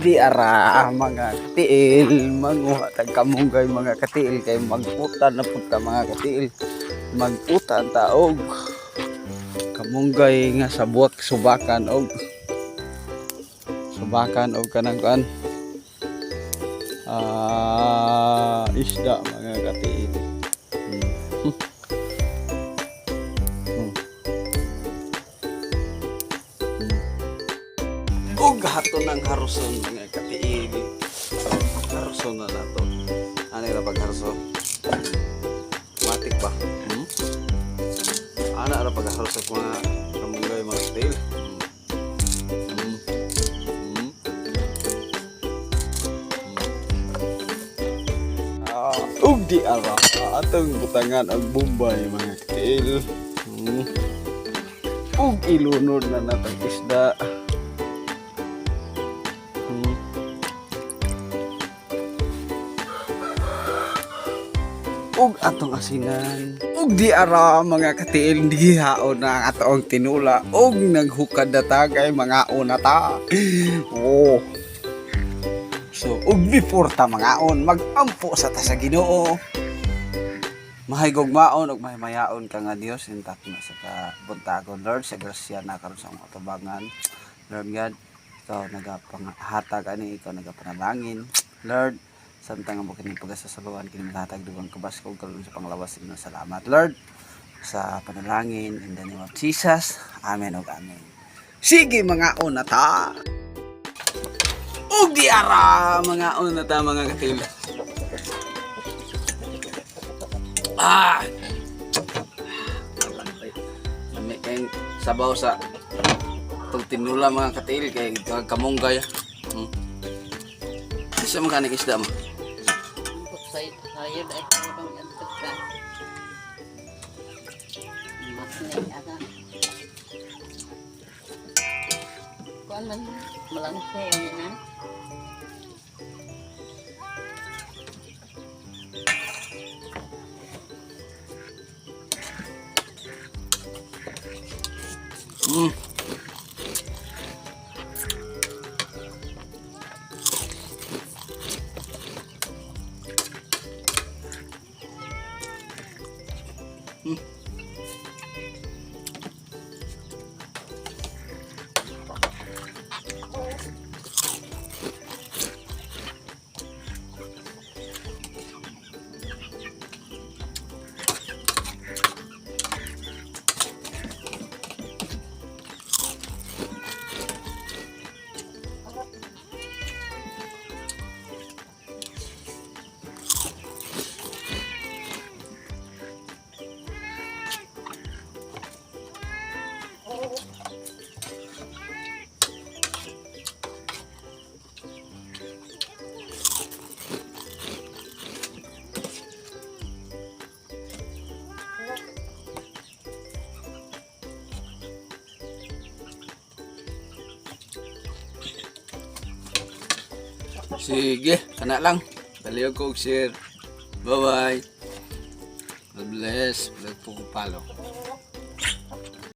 Di ara mga katiil, manguha tag kamunggay, mga katiil, kay magputa na punta, mga katiil. Magputa ta og kamunggay nga sa buwak subakan og subakan og kanang kuan isda, mga katiil. Og hato ng haruson, mga katiil. Haruson na nato. Ano ra pagharso? Matik ba? Hmm? Ana ra pagharso sa mga kamunggay, mga katiil. Ah, ug di ara atong butangan og bombay, mga katiil. Ug ilunod na natong isda. Ug atong asinan. Ug di ara, mga katiil, gihaon na ang atoong tinula ug naghukad na ta kay mangaon na ta. Oh. So, ug before ta mangaon, magampo sa ta sa Ginoo. Mahigugmaon ug mahimayaon ka nga Dios, intat na sa kabuntagon, Lord, sa grasya na karon sa among atubangan. Lord God, ikaw nagapangatag ani, ikaw nagapanalangin. Lord, samtang amo kini pagasasabawan kini mahatag dugang kabaskog karon sa panglawas inyo. Salamat, Lord, sa panalangin in the name of Jesus. Amen ug amen. Sige, mangaon na ta. Ug di ara mangaon na ta, mga katiil. Ah! Lami kayong sabaw sa itong tinula, mga katiil, kay kamunggay. Isa man kanik isda mo. Sayod ay kurang antok ka. Mas ni aga. Kuan man malangse na. Sige, kana lang. Dali ko share. Bye-bye. God bless. Vlog po ko palo.